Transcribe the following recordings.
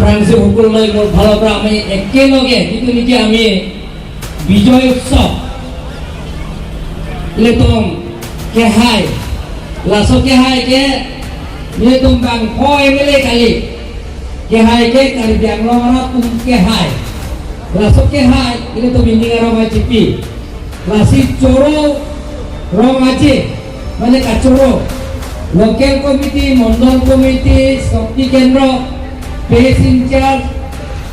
ফ্ৰেণ্ডশ্বিপসকললৈ মোৰ ফালৰ পৰা আমি একেলগে যিটো নেকি আমি বিজয় উৎসৱ letom kehai laso kehai ke letom bang pho MLA kali kehai ke Karbi Anglong ra tum kehai laso kehai ile to binding ra ma chipi lasi choro rong আছে মানে কাচরো local committee, mandal committee, Shakti Kendra, page incharge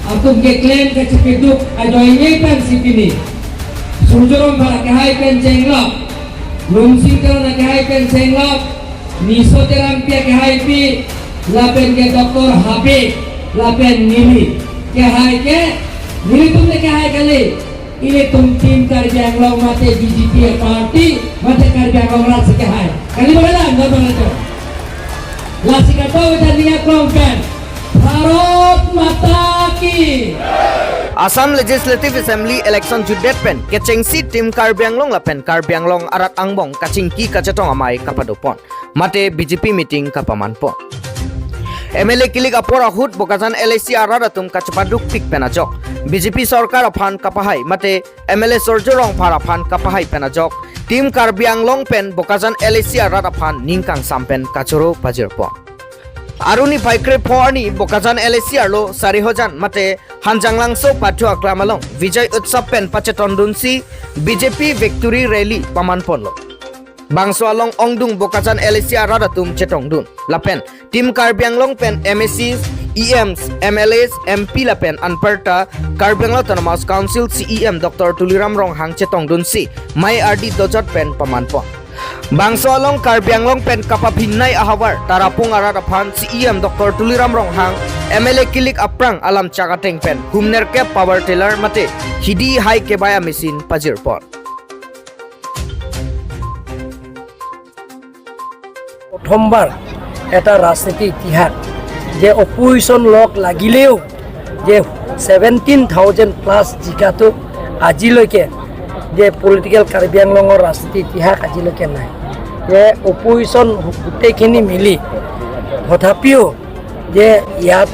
atum ke claim ke cipiduk ajoinge pen sipini surjorom bhara ke hai pen chenglok lumsing karona ke hai pen chenglok niso terampia ke hai pi lapen ke Dr. Habib lapen nili ke hai ke nili tumne ke hai kali ini tum tim Karbi Anglong mate BJP party mate Karbi Anglong rat ke hai kali bagala enggak bagala lasika to niya klong pen Bharat Mata ki. Assam Legislative Assembly Election judet pen kechengsi team Karbi Anglong lapen Karbi Anglong arat angbong kachingki kachatong amai kapadopon mate BJP meeting kapaman pon MLA kilik apor ahut Bokajan LAC arat atum kachapaduk pik penajok BJP sarkar afan kapahai mate MLA Sorjorong phar afan kapahai penajok team Karbi Anglong pen Bokajan LAC arat afan ningkang sampen kachoro pajirpon Aruni Paikre Phorni Bokajan LAC arlo Sarihojan mate Hanjanglangso Pathua Klamalong Vijay Utsav pen Pachetondunsi BJP Victory Rally paman ponlo Bangso along Ongdung Bokajan LAC aradatum Chetongdun Lapen Team Karbi Anglong pen MSCs EMs MLAs MP Lapen Anparta Karbi Anglong Autonomous Council CEM Dr. Tuliram Ronghang Chetongdun si Mai RD Dojot pen paman pon Bangso along Karbi Anglong pen kapaphinnai ahawar tarapung arat aphan CEM Dr. Tuliram Ronghang MLA kilik aprang alam chagateng pen humner ke power tiller mate hidi hai kebaya machine pajir pon. প্ৰথমবাৰ এটা ৰাজনীতি ইতিহাস যে opposition লগ লাগিলেও যে 17,000 plus জিকাটো আজিলৈকে যে political Karbi আংলঙৰ ৰাজনীতি ইতিহাস আজিলৈকে নাই, যে অপজিশ্যন গোটেইখিনি মিলি তথাপিও যে ইয়াত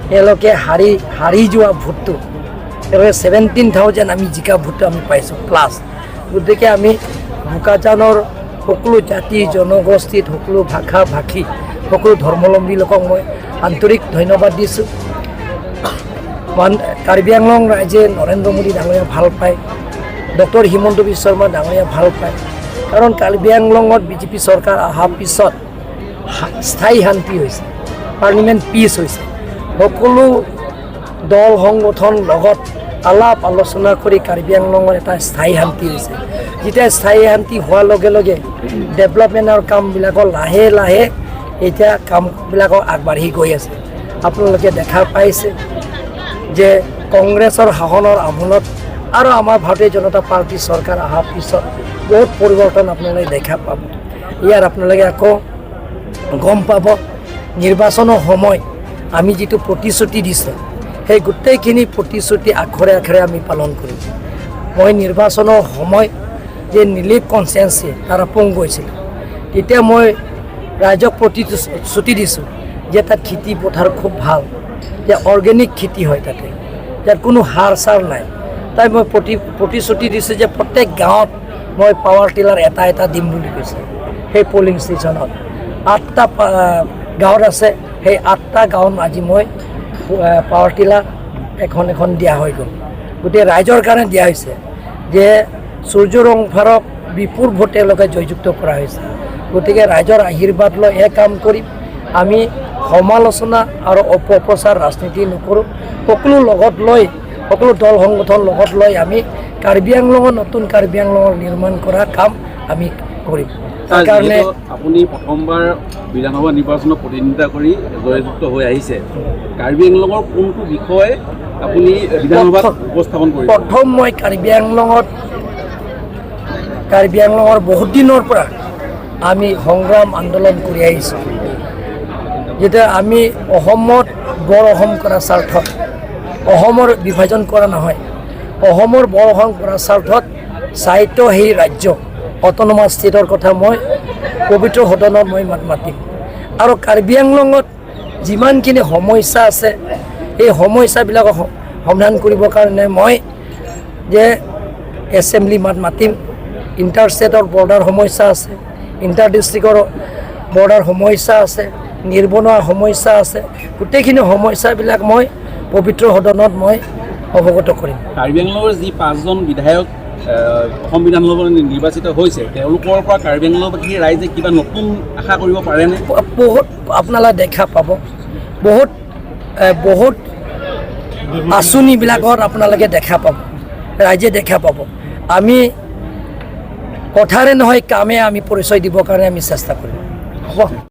তেওঁলোকে হাৰি হাৰি যোৱা ভোটটো তেওঁলোকে 17,000 আমি জিকা ভোটটো আমি পাইছোঁ প্লাছ। গতিকে আমি বোকাজানৰ সকলো জাতি জনগোষ্ঠীত সকলো ভাষা ভাষী সকলো ধৰ্মাৱলম্বী লোকক মই আন্তৰিক ধন্যবাদ দিছোঁ। কাৰ্বি আংলং ৰাইজে নৰেন্দ্ৰ মোদী ডাঙৰীয়া ভাল পায়, ডক্টৰ হিমন্ত বিশ্ব শৰ্মা ডাঙৰীয়া ভাল পায়, কাৰণ কাৰ্বি আংলঙত বিজেপি চৰকাৰ অহাৰ পিছত স্থায়ী শান্তি হৈছে, পাৰ্লিমেণ্ট পিচ হৈছে, সকলো দল সংগঠন লগত আলাপ আলোচনা কৰি কাৰ্বি আংলঙৰ এটা স্থায়ী শান্তি হৈছে। যেতিয়া স্থায়ী শান্তি হোৱাৰ লগে লগে ডেভেলপমেণ্টৰ কামবিলাকৰ লাহে লাহে এতিয়া কামবিলাকৰ আগবাঢ়ি গৈ আছে। আপোনালোকে দেখা পাইছে যে কংগ্ৰেছৰ শাসনৰ আমোলত আৰু আমাৰ ভাৰতীয় জনতা পাৰ্টী চৰকাৰ অহাৰ পিছত বহুত পৰিৱৰ্তন আপোনালোকে দেখা পাব। ইয়াৰ আপোনালোকে আকৌ গম পাব নিৰ্বাচনৰ সময় আমি যিটো প্ৰতিশ্ৰুতি দিছোঁ সেই গোটেইখিনি প্ৰতিশ্ৰুতি আখৰে আখৰে আমি পালন কৰিম। মই নিৰ্বাচনৰ সময় যে নিলিপ কনষ্টিটুৱেঞ্চি তাৰাপুং গৈছিলোঁ, তেতিয়া মই ৰাইজক প্ৰতিশ্ৰুতি দিছোঁ যে তাত খেতি পথাৰ খুব ভাল, যে অৰ্গেনিক খেতি হয় তাতে, ইয়াত কোনো সাৰ চাৰ নাই। তাই মই প্ৰতিশ্ৰুতি দিছোঁ যে প্ৰত্যেক গাঁৱত মই পাৱাৰ টিলাৰ এটা এটা দিম বুলি কৈছে। সেই পলিং ষ্টেচনত 8টা গাঁৱত আছে, সেই 8টা গাঁৱত আজি মই পাৱাৰ টিলাৰ এখন এখন দিয়া হৈ গ'ল। গোটেই ৰাইজৰ কাৰণে দিয়া হৈছে যে সূৰ্য ৰংফাৰক বিপুল ভোট তেওঁলোকে জয়যুক্ত কৰা হৈছে। গতিকে ৰাইজৰ আশীৰ্বাদ লৈ এই কাম কৰিম। আমি সমালোচনা আৰু অপপ্ৰচাৰ ৰাজনীতি নকৰোঁ, সকলো লগত লৈ সকলো দল সংগঠন লগত লৈ আমি কাৰ্বি আংলঙৰ নতুন কাৰ্বি আংলঙৰ নিৰ্মাণ কৰা কাম আমি কৰিম। তাৰ কাৰণে আপুনি প্ৰথমবাৰ বিধানসভা নিৰ্বাচনত প্ৰতিদ্বন্দ্বিতা কৰি জয়যুক্ত হৈ আহিছে, কাৰ্বি আংলঙৰ কোনটো বিষয় আপুনি বিধানসভাত উপস্থাপন কৰিব? প্ৰথম মই কাৰ্বি আংলঙত কাৰ্বি আংলঙৰ বহুত দিনৰ পৰা আমি সংগ্ৰাম আন্দোলন কৰি আহিছোঁ। যেতিয়া আমি অসমত বৰ অসম কৰা স্বাৰ্থত, অসমৰ বিভাজন কৰা নহয়, অসমৰ বৰ অসম কৰা স্বাৰ্থত স্বায়ত্ত সেই ৰাজ্য অট'নমাছ ষ্টেটৰ কথা মই পবিত্ৰ সদনত মই মাত মাতিম। আৰু কাৰ্বি আংলঙত যিমানখিনি সমস্যা আছে এই সমস্যাবিলাকক সমাধান কৰিবৰ কাৰণে মই যে এছেম্বলি মাত মাতিম। ইণ্টাৰ ষ্টেটৰ বৰ্ডাৰ সমস্যা আছে, ইণ্টাৰ ডিষ্ট্ৰিক্টৰ বৰ্ডাৰ সমস্যা আছে, নিবনুৱা সমস্যা আছে। গোটেইখিনি সমস্যাবিলাক মই পবিত্ৰ সদনত মই অৱগত কৰিম। কাৰ্বি আংলঙৰ যি পাঁচজন বিধায়ক অসম বিধানসভালৈ নিৰ্বাচিত হৈছে, তেওঁলোকৰ পৰা কাৰ্বি আংলংবাসী ৰাইজে কিবা নতুন আশা কৰিব পাৰেনে? বহুত আপোনালোকে দেখা পাব, বহুত বহুত আঁচনিবিলাকত আপোনালোকে দেখা পাব, ৰাইজে দেখা পাব। আমি কথাৰে নহয়, কামে আমি পৰিচয় দিবৰ কাৰণে আমি চেষ্টা কৰিম। হ'ব।